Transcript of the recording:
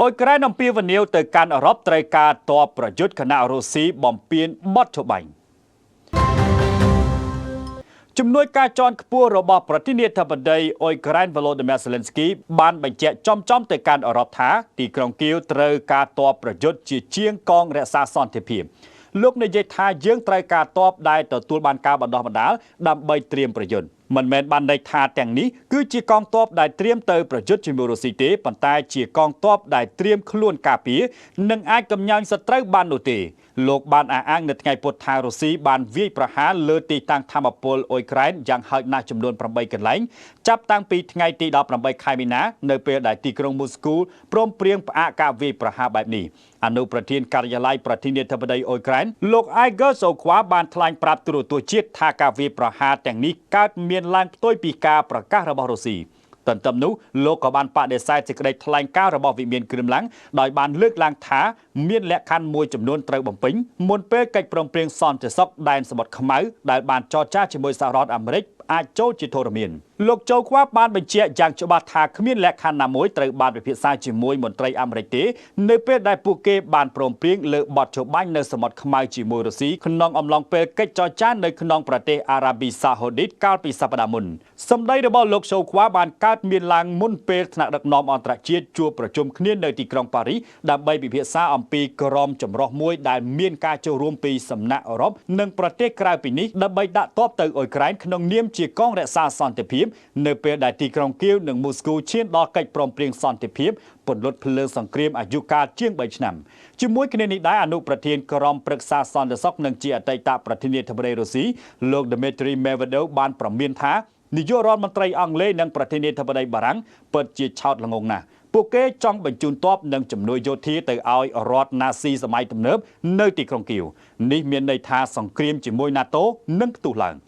អ៊ុយក្រែនអំពាវនាវទៅកាន់អឺរ៉ុបត្រូវការតបប្រយុទ្ធខណៈរុស្ស៊ីបំពេញបទច្បាញ់ជំនួយការជាន់ខ្ពស់របស់ប្រធានាធិបតីអ៊ុយក្រែន Volodymyr Zelensky បានបញ្ជាក់ចំៗទៅកាន់អឺរ៉ុបថាទីក្រុងគៀវត្រូវការតបប្រយុទ្ធជាជាងកងរក្សាសន្តិភាព។ លោកនិយាយថាយើងត្រូវការតបដែលទទួលបានការបណ្ដោះបណ្ដាលដើម្បីត្រៀមប្រយុទ្ធ មិនមែនបានន័យថាទាំងនេះគឺជាកងទ័ពដែលត្រៀមទៅប្រយុទ្ធជាមួយរុស្ស៊ីទេ ប៉ុន្តែជាកងទ័ពដែលត្រៀមខ្លួនការពារនិងអាចកំញាញ់សត្រូវបាននោះទេ។ លោកបានអះអាងនៅថ្ងៃពុធថារុស្ស៊ីបានវាយប្រហារលើទីតាំងធម្មពលអ៊ុយក្រែនយ៉ាងហោចណាស់ចំនួន8កន្លែង ចាប់តាំងពីថ្ងៃទី18ខែមីនា នៅពេលដែលទីក្រុងមូស្គូព្រមព្រៀងផ្អាកការវាយប្រហារបែបនេះ។ អនុប្រធានការិយាល័យប្រធានាធិបតីអ៊ុយក្រែនលោក Igor Sokwa បានថ្លែងប្រាប់ទូរទស្សន៍ជាតិថាការវាយប្រហារទាំងនេះកើតមានឡើងផ្ទុយពីការប្រកាសរបស់រុស្ស៊ី។ ទន្ទឹមនោះលោកក៏បានបដិសេធសេចក្តីថ្លែងការណ៍របស់វិមានគ្រីមឡាំង ដោយបានលើកឡើងថាមានលក្ខខណ្ឌមួយចំនួនត្រូវបំពេញមុនពេលកិច្ចព្រមព្រៀងសន្តិសុខដែនសមុទ្រខ្មៅដែលបានចរចាជាមួយសហរដ្ឋអាមេរិកអាចចូលជាធរមាន។ លោកជូខ្វាបានបញ្ជាក់យ៉ាងច្បាស់ថាគ្មានលក្ខខណ្ឌណាមួយត្រូវបានពិភាក្សាជាមួយមន្ត្រីអាមេរិកទេ នៅពេលដែលពួកគេបានព្រមព្រៀងលើបទច្បាញ់នៅសមុទ្រខ្មៅជាមួយរុស្ស៊ីក្នុងអំឡុងពេលកិច្ចចរចានៅក្នុងប្រទេសអារ៉ាប៊ីសាអូឌីតកាលពីសប្តាហ៍មុន។ សម្ដីរបស់លោកជូខ្វាបានកើតមានឡើងមុនពេលថ្នាក់ដឹកនាំអន្តរជាតិជួបប្រជុំគ្នានៅទីក្រុងប៉ារីស ដើម្បីពិភាក្សាអំពីក្រមចម្រុះមួយដែលមានការចូលរួមពីសំណាក់អឺរ៉ុបនិងប្រទេសក្រៅពីនេះ ដើម្បីដាក់ទ័ពទៅអ៊ុយក្រែនក្នុងនាមជាកងរក្សាសន្តិភាព នៅពេលដែលទីក្រុងគៀវនិងមូស្គូឈានដល់កិច្ចព្រមព្រៀងសន្តិភាពពន្លត់ភ្លើងសង្គ្រាមអាយុកាលជាង3ឆ្នាំ។ ជាមួយគ្នានេះដែរ អនុប្រធានក្រុមប្រឹក្សាសន្តិសុខនិងជាអតីតប្រធានាធិបតីរុស្ស៊ីលោក Dmitry Medvedev បានប្រមានថានាយករដ្ឋមន្ត្រីអង់គ្លេសនិងប្រធានាធិបតីបារាំងពិតជាឆោតល្ងងណាស់ ពួកគេចង់បញ្ជូនទ័ពនិងជំនួយយោធាទៅឲ្យរដ្ឋណាស៊ីសម័យទំនើបនៅទីក្រុងគៀវ នេះមានន័យថាសង្គ្រាមជាមួយ NATO នឹងផ្ទុះឡើង។